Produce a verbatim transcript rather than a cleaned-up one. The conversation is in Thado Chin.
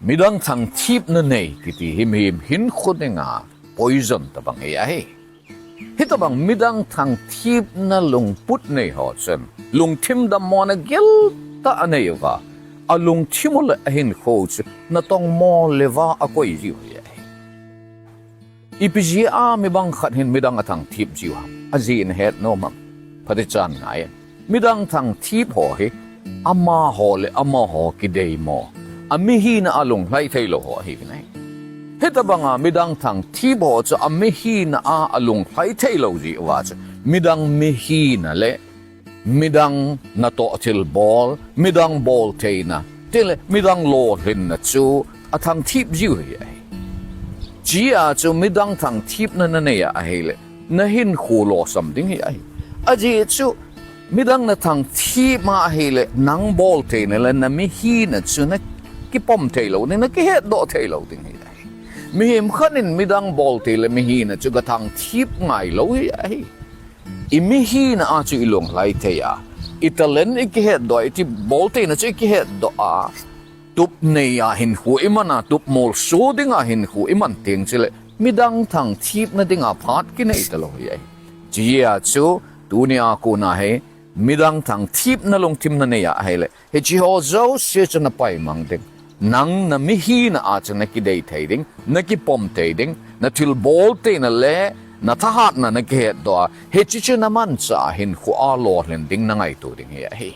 Midang thangthipna nei kiti hi mihem hinkho dinga poison tabang hi ahi. Hitobang midang thangthipna lungput nei ho chun lungthim dammona geltah anei uva, alungthim u le ahinkho chu natong mo le va akoi jiu hi ahi. Ipi jeh a mibang khat hin midang athangthip jiu ham? Ajeh nahet nom ham? Phatecha ngai in. Midang thangthip ho hi amaho le amaho kideimo, amihina a lunglhai theilou ho ahiuvin ahi. Hitobanga midang thangthip ho chu amihina a alunglhai theilou jeh uva chu midang mihina le midang natoh thilbol, midang boltheina, tile midang lolhinna chu athangthip jiu hi ahi. Chea chu midang thangthipna nanei a ahile, nahinkho losam ding hi ahi. Ajeh chu midang nathangthip ma ahile, nang boltheina le namihina chu nakipom theilou ding, nakihetdoh theilou ding hi ahi. Mihem khat in midang bolthei le mihina chu gathangthip ngailou hi ahi. Imihina a chu ilunglhai thei a, italent ikihetdoh a, iti boltheina chu ikihetdoh a, tup nei a hinkho iman a, tup molso dinga hinkho iman teng chule midang thangthipna dinga phat kinei talou hi ahi. Chea chu tunia kona hi midang thangthipna lungthim nanei a ahile, hicheho jouse chu napaimang ding, nang namihina a chu nakidei thei ding, nakipom thei ding, nathilbol theina le nathahatna nakihetdoh a, hiche chu namanchah a hinkho a lolhin ding nangaito ding hi ahi.